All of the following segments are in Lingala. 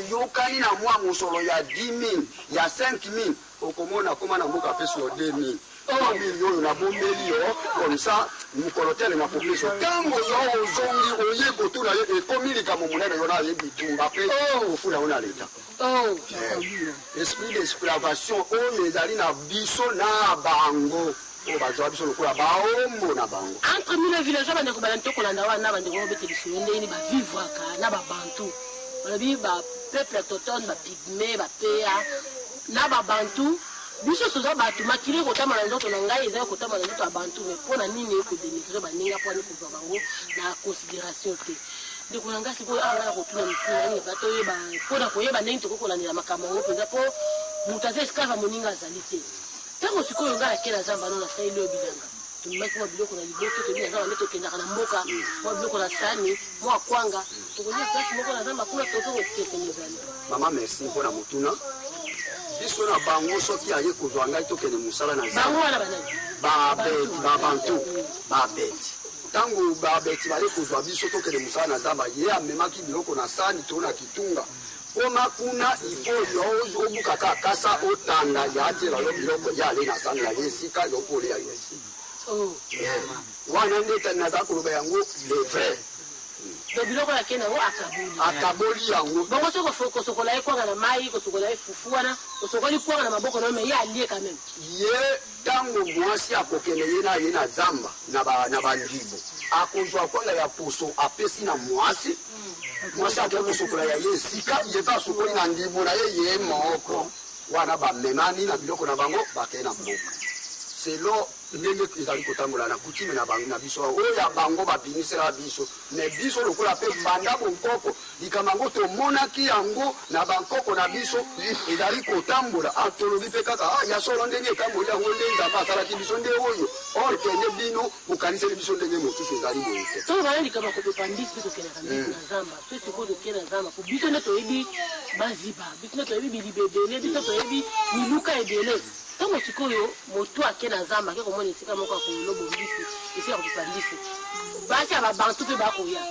Boyokani na mwa mosolo ya 10 000, ya 5 000, okomona akoma na mboka, apesi yo 2 000, 3 000 oyo nabombeli yo comme ça mokolo telema kopesa. Ntango yo ozongi, oye kotuna ye, ekomi likambo monene. Yo na ye bitumba mpe ofula yo na leta. Esprit d'esclavation oyo ezali na biso na bango, oyo bazwa biso lokola baombo na bango. Entre mille villageois, bandeko balandi, tokolanda wana bandeko babete lisolo ndenge bavivraka na babantu. Balobi bapeuple autochtone, bapygmée, bapeya na babantu. Biso toza bato, makili ekotama na nzoto na ngai eza ekotama na nzoto ya bantu. Mais mpo na nini ekodénigrer baninga? Mpo ani kozwa bango na considération te? Ndeko na ngai, sikoyo awa ngai na kotuna mituna nini batoyeba mpona koyeba ndenge tokoki kolandela makambo yango mpenza, mpo moto aza esclave ya moninga azali te. Ntango sikoyo ngai nake na zamba, no nasaleli oyo bilanga, tomemaki mwa biloko na liboke, toyebi na zamba nde tokendaka na mboka, mwa biloko na sani, mwa kwanga, tokolia place moko na zamba kuna to mpe kokeseni ezali? Mama, merci mpona motuna. Biso na bango, soki aye kozwa ngai, tokende mosala na bango wana banani? Babeti, babantu, babeti. Ntango babeti baye kozwa biso, tokende mosala na zamba, ye amemaki biloko na sani to na kitunga. Koma kuna, ifo yo obukaka kasa, otanda ya atiela yo biloko, ye ale na sani ya ye esika, yo mpo olia yo esika. Wana nde naza koloba yango, le vrai. To biloko akende yango, akaboli. Akaboli yango. Bongo soki kosokola ye kwanga na mai, kosokola ye fufu wana, osokoli kwanga na maboko na yo, mais ye alie quand même? Ye, ntango mwasi akokende ye na ye na zamba na bandibo, akozwa kwanga ya poso, apesi na mwasi. Mwasi akei kosokola ya ye esika, ye mpe asokoli na ndibo na ye ye moko. Wana bamemani na biloko na bango, bakei na mboka selo ndenge ezali kotambola na coutume na bango. Na biso, oyo ya bango babimisela biso, mais biso lokola mpe banda bonkoko, likambo yango tomonaki yango na bankoko na biso ezali kotambola. Ah, tolobi mpe kaka: ah, ya solo, ndenge etamboli yango nde Nzambe asalaki biso nde oyo. Or kende bino bokaniseli biso ndenge mosusu, ezali boye te. Tolobana likambo ya kopepa mbisi mpe tokendaka mbisi na zamba. So sikoyo tokende na zamba, po biso nde toyebi baziba, biso nde toyebi biliba ebele, biso toyebi miluka ebele. Ntango sikoyo moto ake na zamba, ake komona esika moko ya kolobo mbisi, esika ya kopepa mbisi, basi ya babantu mpe bakoya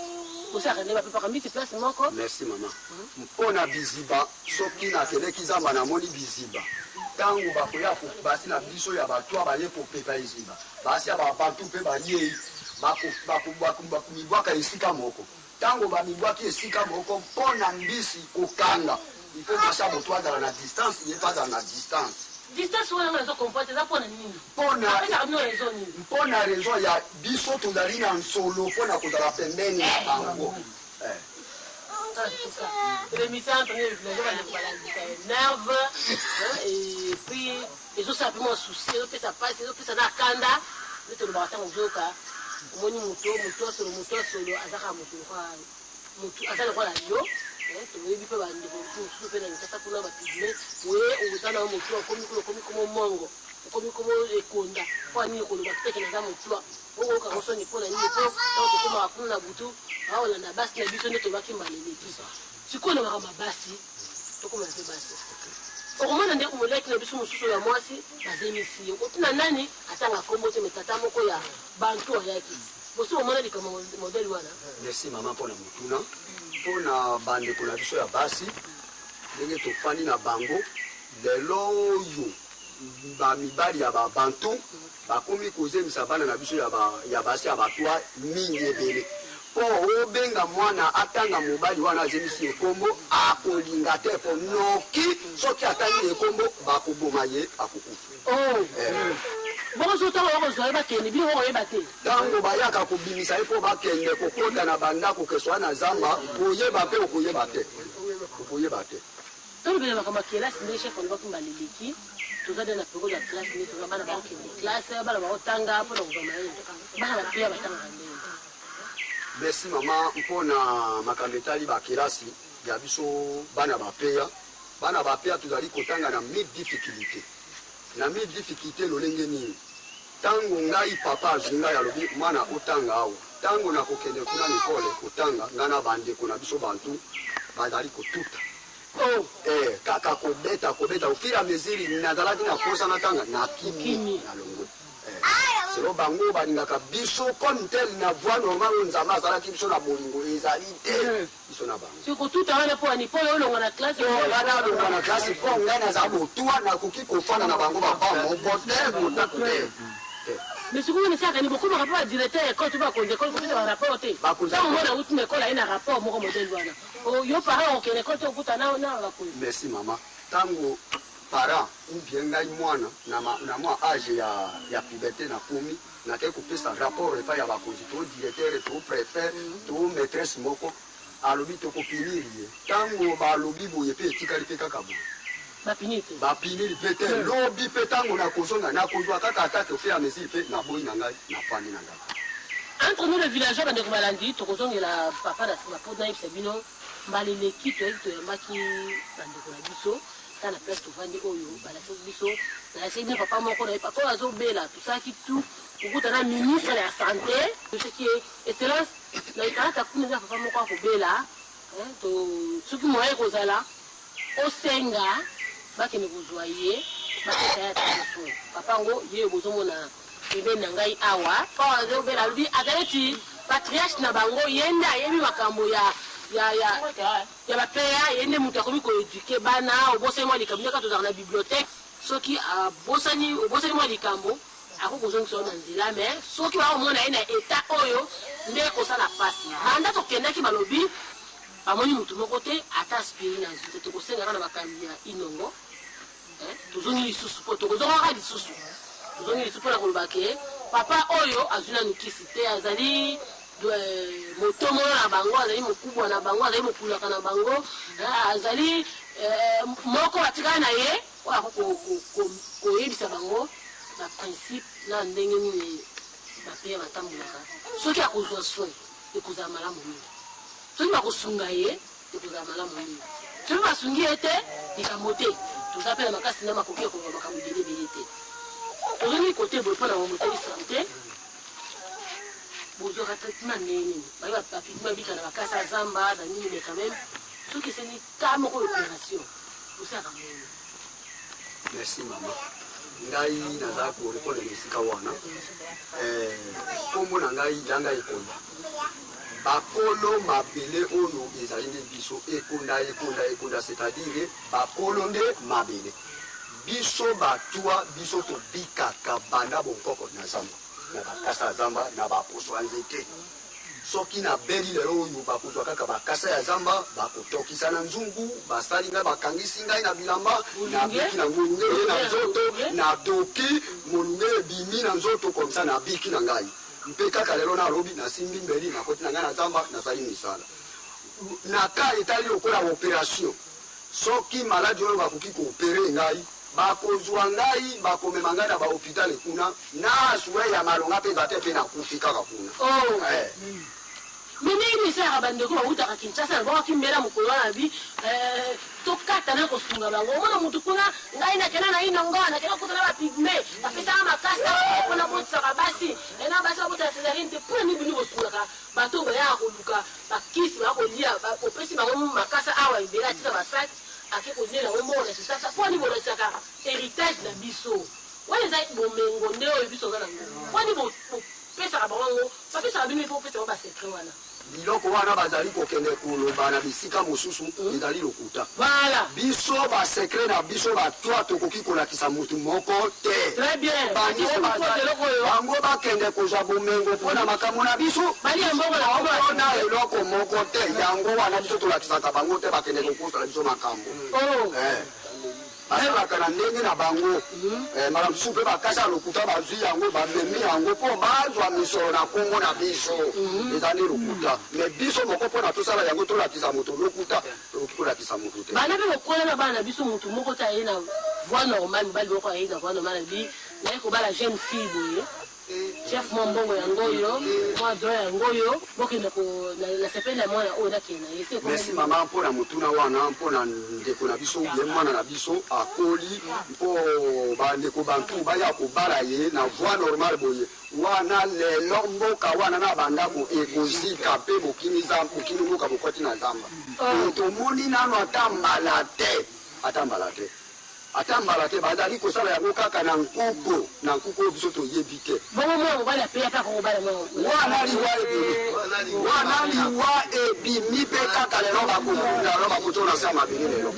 kosalaka nde bapepaka mbisi place moko. Merci mama. Mpo na biziba, soki nakendeki zamba, namoni biziba, ntango bakoya basi na biso ya bato baye kopepa eziba, basi ya babantu mpe bayei, bakomibwaka esika moko. Ntango bamibwaki esika moko mpo na mbisi kokanga, il faut mwasi ya moto azala na distance, ye mpe azala na distance. Distance wana nga nazo comprendre, eza mpo na nini? Apesaka bino raison nini? Mpo na raison ya biso tozali na nsolo mpo na kozala pembeni na bango. L'émission entre les villageois, bandeko balandisa énerve et puis ezosala mpe mwa souci, ezopesa mpasi, ezopesa na kanda. Nde tolobaka, ntango ozoyoka, omoni moto, moto asolo, moto asolo aza kaka moto lokola motu, aza lokola yo. Toyebi mpe bandeko mosusu mpe na Kinshasa kuna, bapygmée oye, oza na yo motu, okomi kuna, okomi komo mongo, okomi komo ekonda. Mpo anini koloba peut-être naza motua? Okoyoka soni mpo na nini? Mpo ntango tokomaka kuna na butu, baolanda basi na biso nde tolobaki mbala eleki. Sikoyo na makambo ya basi, tokomana mpe basi, okomona nde moleki na biso mosusu ya mwasi bazemisi ye. Okotuna nani, atanga kombo te, mais tata moko ya bantu ayaki bosi omona likambo modèle wana. Merci mama mpona motuna. Mpona bandeko na biso ya basi, ndenge tofandi na bango lelo oyo, bamibali ya babantu bakomi kozemisa bana na biso ya basi ya batwa mingi ebele. Mpo obenga mwana atanga mobali wana azemisi ekombo, akolinga te, mpo noki soki atangi ekombo, bakoboma ye, akokufa. Oh. Bongo so ntango bakozwa ye, bakende, bino bokoyeba te? Ntango bayaka kobimisa ye mpo bakende kokota na bandako, keswa na zamba, koyeba mpe okoyeba te, okoyeba te. Tolobela makambo ya kelasi. Nde chef alobaki mbala eleki, toza nde na période ya classe. Nde toza, bana bakokende classe, bana bakotanga mpona kozwa mayele. Bana bapeya batangaka ndenge? Merci mama. Mpona makambo etali bakelasi ya biso bana bapeya, bana bapeya tozali kotanga na mille difficulté, na mille difficulté. Lolenge nini? Ntango ngai papa azwi ngai, alobi: "Mwana, otanga awa." Ntango nakokende kuna na école kotanga, ngai na bandeko na biso bantu bazali kotuta. Oh. Kaka kobeta, kobeta. Au fur et à mesure nazalaki na posa natanga, nakimi, nalongwe. Selon bango balingaka biso comme tel na voie normale oyo Nzambe asalaki biso na bolingo ezali te biso na bango. Soki kotuta wana mpo ani mpo yo olongwa na classe. Mpo ngai nalongwa na classe mpo ngai naza botua nakoki kofanda na bango baba moko te motako te. Mais sikoyo esalaka nini bokomaka mpe badirecteur ya ekole to bakonzi ekole kopesa barapport te? Ntango mwana auti na ekole aye na rapport moko modele wana, yo parent okende ekole te okuta na bakonzi. Merci mama. Ntango parent ou bien ngai mwana na, na mwa age ya, ya puberte nakomi nakei kopesa rapport epai ya bakonzi to directeur to prefet to maîtresse moko alobi tokopinir ye. Ntango balobi boye mpe etikali mpe kaka boye. Bapinir te. Bapinir mpe te. Lobi mpe ntango nakozonga nakozwa kaka ata au fur et à mesure mpe naboyi na ngai nafandi na ngai. Entre nous les villageois, bandeko balandi, tokozongela papa na nsima mpo nayebisa bino mbala eleki toyaki toyambaki bandeko na biso ta na place tovandi oyo balakisaki biso nalakisaki bino papa moko na ye papa oyo azobela tosalaki tout kokuta na ministre ya sante toyebisaki ye excellence na ekalata kuna eza papa moko akobela soki moyen ekozala osenga bakende kozwa ye bapesa ye ata soin papa yango ye bozomona pembeni na ngai awa papa azobela alobi aza neti patriarche na bango ye nde ayebi makambo ya ya ya ya bapeya ye nde moto akomi koéduquer bana obosani mwa likambo ndeka tozalaka na bibliothèque soki abosani obosani mwa likambo akoki kozongisa yo na nzela mais soki bakomona ye na état oyo nde kosala mpasi banda tokendaki balobi bamoni motu moko te ata aspirine azwi te tokosengaka na bakambi ya Inongo tozongi lisusu mpo tokozongaka lisusu tozongi lisusu mpona koloba ke papa oyo azwi nanu kisi te azali moto moko na bango azali mokubwa na bango azali mokulaka na bango azali moko batikala na ye oyo akoki koyebisa bango baprincipe na ndenge nini bapeya batambolaka soki akozwa soin ekozala malamu mingi soki bakosunga ye ekozala malamu mingi soki basungi ye te likambo te toza mpe na makasi na makoki ya koloba makambo ebele ebele te tozongi kote boye mpo na bamoteli sante bozwaka traitement ndenge nini baye babika na bakasa ya zamba na nini mais quand même soki eseni ka moko opération osalaka ndenge? Merci mama. Ngai naza korépondre na esika wana. Nkombo na ngai yanga Ekonda. Bakolo mabele oyo ezali nde biso Ekonda, Ekonda, Ekonda, c'est-à-dire bakolo nde mabele. Biso batwa biso tobikaka banda bonkoko na zamba, na bakasa ya zamba, na baposo ya nzete. Soki nabeli lelo oyo bakozwa kaka bakasa ya zamba, bakotokisa na nzungu, basali ngai, bakangisi ngai na bilamba, nabiki na molunge ye na nzoto, natoki molunge ebimi na nzoto komsa nabiki na ngai. Mpe kaka lelo nalobi nasimbi mbeli, nakoti na ngai na zamba, nasali misala. Na ka etali lokola operation, soki maladi oyo bakoki koopérer ngai, bakozwa ngai, bakomema ngai na bahôpital kuna na soin ya malonga mpenza te mpe nakufi kaka kuna. Oh. Mais ndenge nini esalaka bandeko bautaka Kinshasa na bakaki mbela mokolo wana bi tokata na kosunga bango omona motu kuna ngai nakenda na Inongo nakenda kuta na bapygmées bapesaka makasa mpona botisaka basi na basi babotaka césarienne te mpona nini bino bosungaka bato oyo bayaka koluka bakisi baya kolia opesi bango makasa awa ebele atika basaki ake kolia yango mbongo na Kinshasa mpo nini bolakisaka héritage na biso wana eza bomengo nde oyo biso oza nango mpo nini bopesaka bango yango bapesaka bino mpo opesa bango basecret wana? Biloko wana bazali kokende koloba na bisika mosusu ezali lokuta. Voilà. Biso basecret na biso batwa tokoki kolakisa motu moko te. Très bien. Bango bakende kozwa bomengo mpo na makambo na biso Balia mbongo na bango. Na eloko moko te. Yango wana biso tolakisaka bango te bakende kokosala biso makambo. Oh. Basalaka na ndenge na bango mbala mosusu mpe bakasi ya lokuta bazwi yango bamemi yango mpo bazwa misolo na nkombo na biso eza nde lokuta mais biso moko mpona tosala yango tolakisa moto lokuta tokoki kolakisa moto te. Bana mpe bokola na bana na biso motu moko te aye na voie normale mobali moko aye na voie normale abi naye kobala jeune fille boye chef mwa mbongo yango oyo mwa don yango oyo bokende na sepeli ya mwana oyo nakende na ye. Merci mama mpona motuna wana mpona ndeko na biso ye mwana na biso akoli mpo bandeko bantu baya kobala ye na voie normale boye wana lelo mboka wana na bandako ekozika mpe bokimi mboka bokoti na zamba. Tomoni nano ata mbala te ata mbala te. Ata mbala te, bazali kosala yango kaka na nkuko, na nkuko oyo biso toyebi te. Bongo mwana mobali apeya mpe akokobala mwana. Wana liwa ebimi, wana liwa ebimi mpe kaka lelo bakobunda yo, bakotia yo na se ya mabele lelo,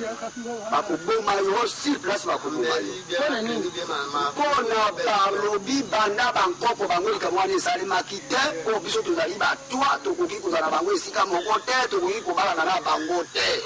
bakoboma yo sur place, bakoboma yo. Mpo na nini? Mpo na balobi banda bankoko bango likambo wana esalemaki te, mpo biso tozali batwa, tokoki kozala na bango esika moko te, tokoki kobalana na bango te.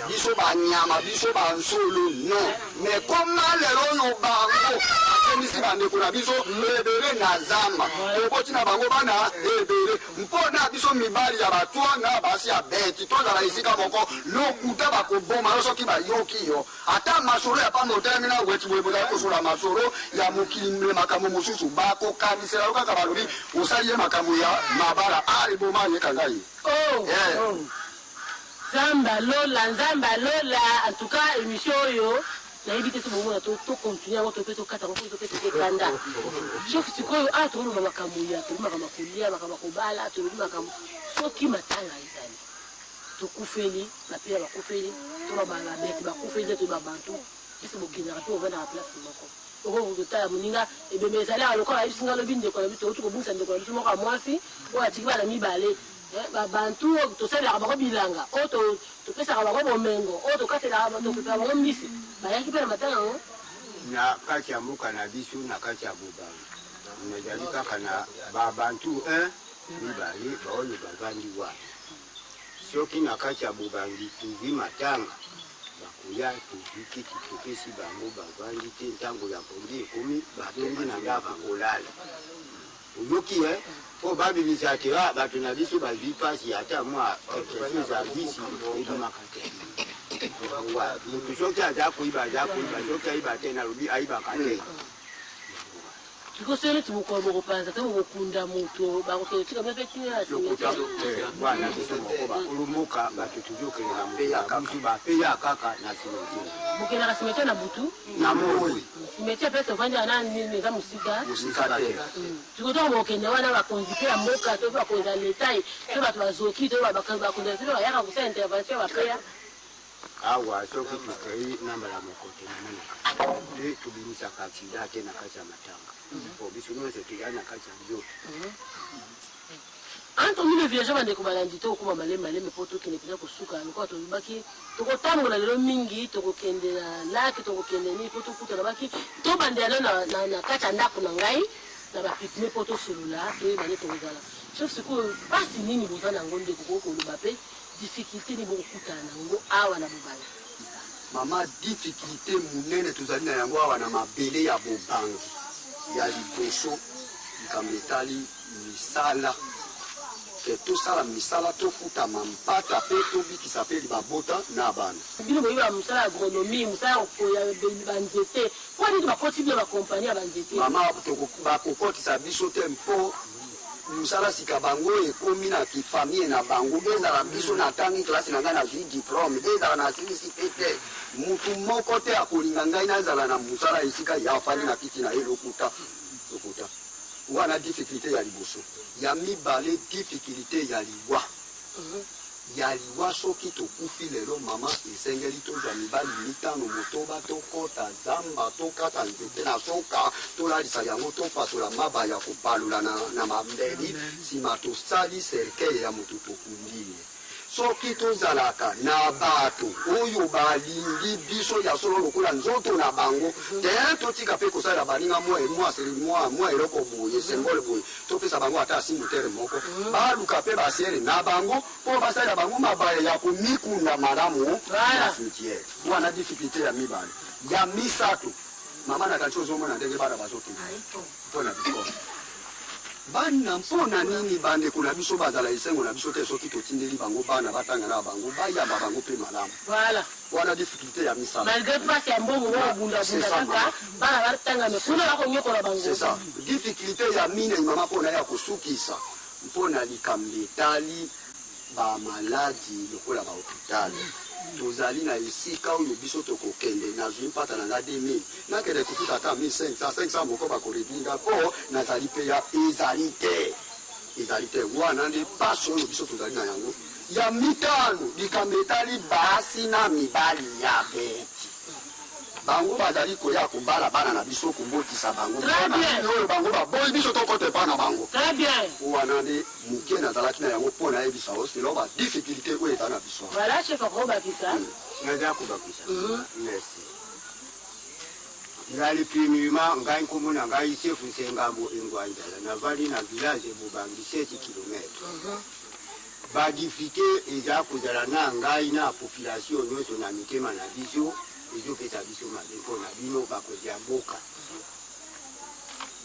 Biso ba nyama, biso ba nsolo non. Mais koma lelo oyo bango bakendisi bandeko na biso ebele na zamba, toboti na bango bana ebele mpo na biso mibali ya batwa na basi ya beti tozala esika moko. Lokuta, bakoboma yo soki bayoki yo ata masolo ya pamba. Otelemi na weti boye, bozali kosola masolo ya mokili, makambo mosusu, bakokanisela yo kaka balobi osali ye makambo ya mabala. Aleboma yeka ngai. Oh. Yeah. Nzambe alola, Nzambe alola. En tout cas, émission oyo nayebi te so bomona tocontinue yango to mpe tokata yango mpo topesa te kanda. Chef, sikoyo awa tokoloba makambo ya tolobi, makambo ya kolia, makambo ya kobala, tolobi makambo soki matanga ezali, tokufeli bapela, bakufeli to babeti, bakufeli te, to babantu biso bokendaka mpe ovandaka place moko, okoki kotala moninga ebembe ezali awa. Lokola bayebisi nga lobi, ndeko na biso, touti kobungisa ndeko na biso moko ya mwasi oyo atiki bana mibale. Babantu oyo tosalelaka bango bilanga, oyo topesaka bango bomengo, oyo tokatelaka, tokepela bango mbisi, bayaki mpe na matanga yango. Na kati ya mboka na biso, na kati ya Bobangi, nazali kaka na babantu 1 mibale baoyo bavandi wana. Soki na kati ya Bobangi tozwi matanga, bakoya, tozwi kiti, topesi bango, bavandi te. Ntango ya pongi ekomi, bazongi na ndako kolala. Oyoki e mpo babimisa te a bato na biso bazwi mpasi, ata mwa quelque chose ya mbisi ebimaka te. Motu soki aza koyiba, aza koyiba. Soki ayiba te, nalobi ayibaka te. Sikoyo neti mokolo bokopanza te, bokokunda moto, bakokende tika bino mpe tina na lokuta cimetière? Wana biso moko bakolomboka bato, tozokende na moto bapeya kaka na cimetière. Bokendaka cimetière na butu? Na moi. Cimetière mpe tovandaka na nini, eza mosika? Mosika te. Sikoyo ntango bokende wana, bakonzi mpe ya mboka to mpe bakonzi ya leta to bato bazoki to bakonzi ya mpe bayaka kosala intervention ya bapeya? Awa soki tokei na mbala moko te, namonaka te, tobimisaka accident te na kati ya matanga, po biso nyonso toya na kati ya nzoto. Entre nous le villageois, bandeko balandi, tokokóma malemi malemi mpo tokende mpenza kosuka. Lokola tolobaki, tokotambola lelo mingi, tokokende na lake, tokokende nini mpo tokutana baki. Tobandela nano na kati ya ndako na ngai na bapygmées mpo tosolola, toyeba nde tokozala. Chef, sikoyo mpasi nini boza nango ndeko koki koloba mpe difficulté nini bokokutana nango awa na Bobangi? Mama, difficulté monene tozali na yango awa na mabele ya Bobangi, ya liboso, likambo etali misala, ke tosala misala, tofutama mpata mpe tobikisa mpe libabota na bana. Bino boyeba mosala ya agronomie, mosala ya banzete, mpo nini bakoti bino bacompagnie ya banzete? Mama, bakokotisa biso te mpo mosala sika bango ekomi na kifamille na bango. Ezala biso natangi classe na ngai, nazwi diplôme, ezala nasilisi mpe te, mutu moko te akolinga ngai nazala na mosala esika ya afandi na kiti na ye. Lokuta, lokuta. Wana difficulté ya liboso. Ya mibale, difficulté ya liwa, ya liwa. Soki tokufi lelo, mama, esengeli tozwa mibali mitano, motoba, tokɔta zamba, tokata nzete na soka, tolalisa yango, topasola mabaya, kopalola na mambeli, nsima tosali cercueil ya motu, tokundi ye. Soki tozalaka na bato oyo balingi biso ya solo lokola nzoto na bango te, totika mpe kosalela baninga mwa eloko boye, symbole boye, topesa bango ata asimutere moko, baluka mpe basere na bango mpo basalela bango mabaya ya komikunda malamu na cimetière. Wana difficulté ya mibale. Ya misato, mama, na kanisi ozomona ndenge bana bazokende mpo na bikolo. Bana, mpo na nini bandeko na biso bazala esengo na biso te soki totindeli bango bana batanga na bango, bayamba bango mpe malamu? Wana difficulté ya misala. Malgré mpasi ya mbongo, bobundabunda kaka bana batanga, mais kuna bakonyokola bango. C'est ça. Difficulté ya minei, mama, mpona ya kosukisa, mpo na likambo etali bamaladi lokola bahôpital, tozali na esika oyo biso tokokende, nazwi mpata na nga 2000, nakende kofuta ata 1500, 500 moko, bakoréduire nga mpo nazali mpe ya ezali te, ezali te. Wana nde pasi oyo biso tozali na yango. Ya mitano, likambo etali basi na mibali ya beti. Bango bazali koya kobala bana na biso, kobotisa bango. Très bien. Oyo bango baboyi biso tokota epai na bango. Très bien. Wana nde moke nazalaki na yango mpo nayebisa yo selon badifficulté oyo eza na biso. Voilà, chef akobakisa. Naza kobakisa. Merci. Ngali premièrement, ngai nkombo na ngai Sefu Nsengambo Engwanzala, navandi na village Bobangi, 7 km. Badifficulté eza kozala na ngai na population nyonso na mitema na biso, ezopesa biso mabe mpo na bino bakonzi ya mboka.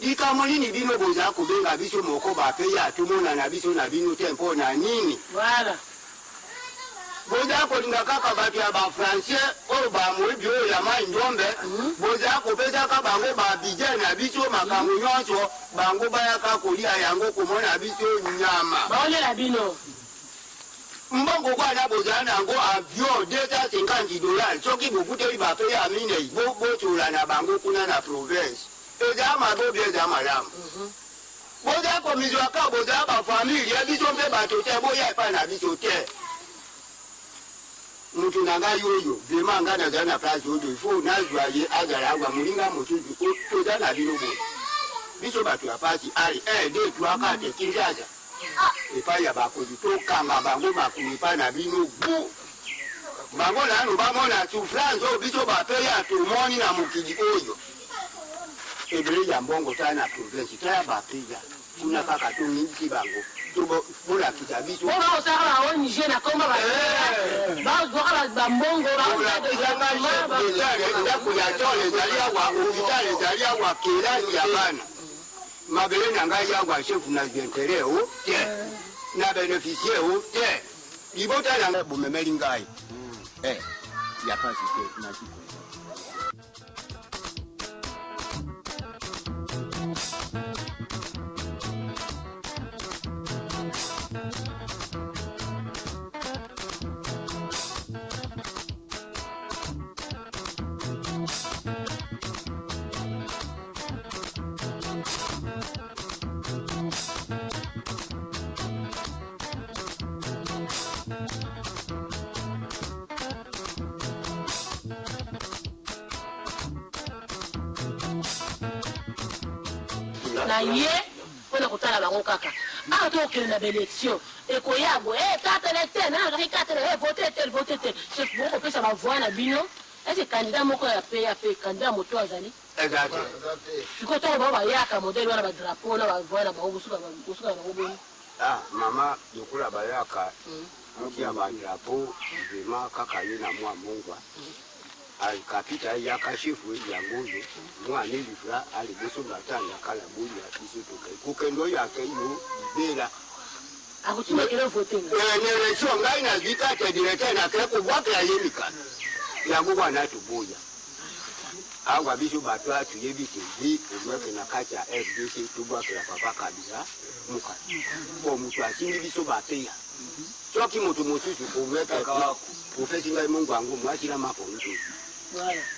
Likambo nini bino boza kobenga biso moko bapeya, tomona na biso na bino te mpo na nini? Voilà. Boza kolinga kaka bato ya bafrançais oyo bamoyibi oyo ya mai ndombe, boza kopesaka bango babudget na biso, makambo nyonso bango bayaka kolia yango, komona biso nyama. Baolela bino. Mbongo kwana bozala na yango, avion 250 dollars, soki bofuteli bapeya minei, botola na bango kuna na province, eza mabe obi eza malamu? Boza komizwaka, bozala bafamille ya biso mpe bato te, boya epai na biso te. Moto na ngai oyo, vraiment, ngai nazali na place oyo, il faut nazwa ye azala awa. Moninga mosusu toza na bino boye, biso bato ya pasi. Ale 1 2 3 4, Kinshasa, epai ya bakonzi, tokanga bango makulu epai na bino bu bango nanu bamona souffrance oyo biso bapeya tomoni na mokili oyo. Ebele ya mbongo tala na province, tala bapeya kuna, kaka tomingisi bango, bolakisa biso. Po bakosalaka ba ONG na komba, bazwaka bambongo. Ndako ya tole ezali awa, hôpital ezali awa, kelasi ya bana, mabele na ngai awa. Chef, na intérêt o te, na bénéficie o te, libota na ngai bomemeli ngai ya pasi te nasiko. Na ye mpona kotala bango kaka awa, tokokende na baélection ekoya boye, carte électeur nazalaki carte, vote tel, vote tel. Chef, bokopesa bavoix na bino ese candidat moko ya pe candidat moto azali? Eza te. Sikoyo ntango bango bayaka modèle wana, badrapeau na bavoix na bango, bosuka na bango boni? Ah mama, lokola bayaka moki ya badrapeau, vraiment kaka ye na mwa mongwa kapita yaka, chef yango oyo mwa 1000 francs ale biso batanda kala boya biso tokei kokende oyo akei yo libela. Akotimakele vote nga. Na élection ngai nazwi carte directeur, nakei kobwakela ye mikanda yango wana. Toboya awa, biso bato aya toyebi te vi omweke na kati ya FDC, tobwakela papa Kabila mokanda po moto asimbi biso bapeya. Soki moto mosusu omweke opesi ngai mongo yango mwasi na mapongi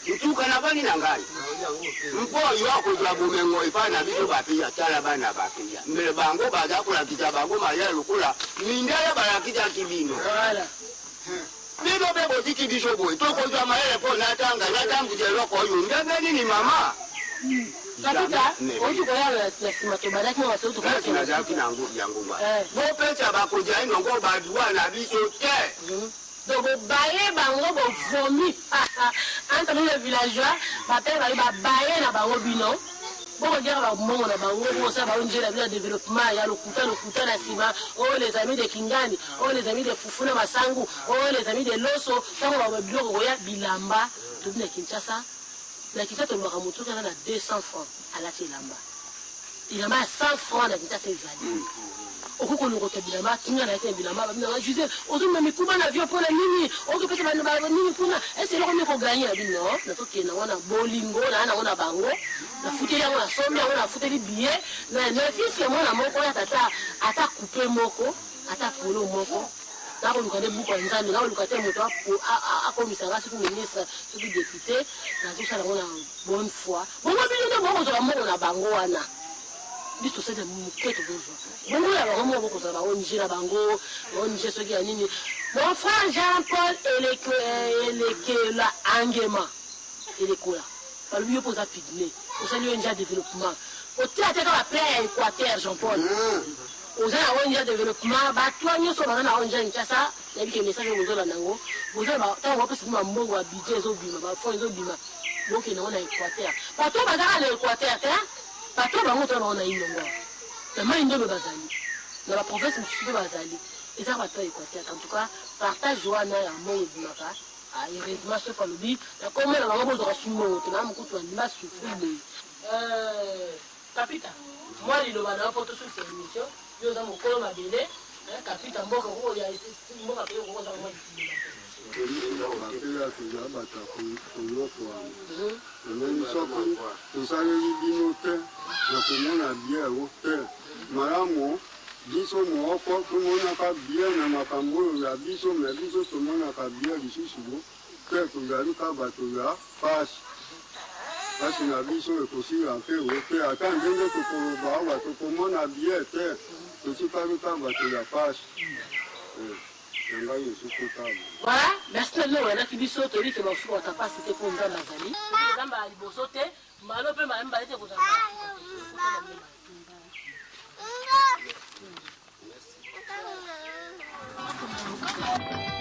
to ntuka na bani na ngai mpo yo akozwa bomengo epai na biso bapeya. Tala bana bapeya mbele bango baza kolakisa bango mayele lokola mindele balakisaki bino. Bino mpe botiki biso boye, tokozwa mayele mpo natanga natambwisa eloko oyo ndenge nini, mama? Kapita outi koya na nsima, tobandaki mwa masolo. Place nazalaki nango yango wana, bopesa bakonzi ya inongo badroit na biso te. Donc bobaye bango, bovomi entre nous les villageois, bapere baye babaye na bango, bino bokodiaka bambongo na bango, bokosala bango nzela bino ya développement ya lokuta lokuta. Na nsima oyo les amis de Kingani, oyo les amis de fufu na masangu, oyo les amis de loso. Ntango biloko koya, bilamba tobi na Kinshasa, na Kinshasa tolobaka motu soki aza na 200 francs alati elamba, elamba ya 100 francs na Kinshasa ezali, okoki kolokota bilamba tinga na ye te. Bilamba babinanga, Gisele, ozomema mikuba na avion mpona nini? Okopesa nini kuna? Ese eloko nini koganye na bino? Nazokende yango na bolingo naa nango na bango, nafuteli yango, nasombi yango, nafuteli billet na fils ya mwana moko ya tata, ata coupe moko, ata polo moko. Nakoluka nde buku ya Nzambe, nakoluka te moto akomisanga soki ministre, soki député. Nazosala yango na bonne foi. Bongo bino nde bokozwa mbongo na bango wana, biso tosali na moke, tokozwa bongo ya bango moko, bokozwa ba ONG na bango, ONG soki ya nini. Mon frère Jean Paul Elekela Angema. Elekola balobi yo mpo oza pygmée, osali ONG ya développement, otia te kaka baplan ya Équateur. Jean Paul, oza na ONG ya développement, bato nyonso baza na ONG ya Kinshasa, nayebi ke message oyo bozolanda yango, boza ntango bapesa bino bambongo ya budget, ezobima, bafonds ezobima, bokende yango na Équateur. Bato oyo bazaka na Équateur te, bato oyo bango toya bango na Inongo, na Mai Ndombe, bazali na baprovince mosusu mpe bazali, eza bato ya Équateur. En tout cas, partage wana ya mbongo ebimaka. Heureusement, chef alobi nakomona bango bozwaka su mbongo te na mokutu andima souffrir boye. Kapita, mwa liloba na yo mpo tosukisa émission. Yo oza mokolo mabele, kapita mboka, okoya mboka mpe okozala mwa liloba. Bapela, toza bato ya koyokwama. Omoni, soki tosaleli bino te na komona bien o te, malamu biso moko tomonaka bien na makambo oyo ya biso, me biso tomonaka bien lisusu te. Tozali ka bato ya pasi, pasi na biso ekosila mpe o te. Ata ndenge tokoloba awa, tokomona bien te, totikali ka bato ya pasi na ngai esukotama. Voilà, merci na bino bolandaki biso. Toyebi ke basuka bata pasi te, mpo Nzambe azali Nzambe ya liboso te, mbala mpe mbala mibale te, kozala mbala suka te. Merci.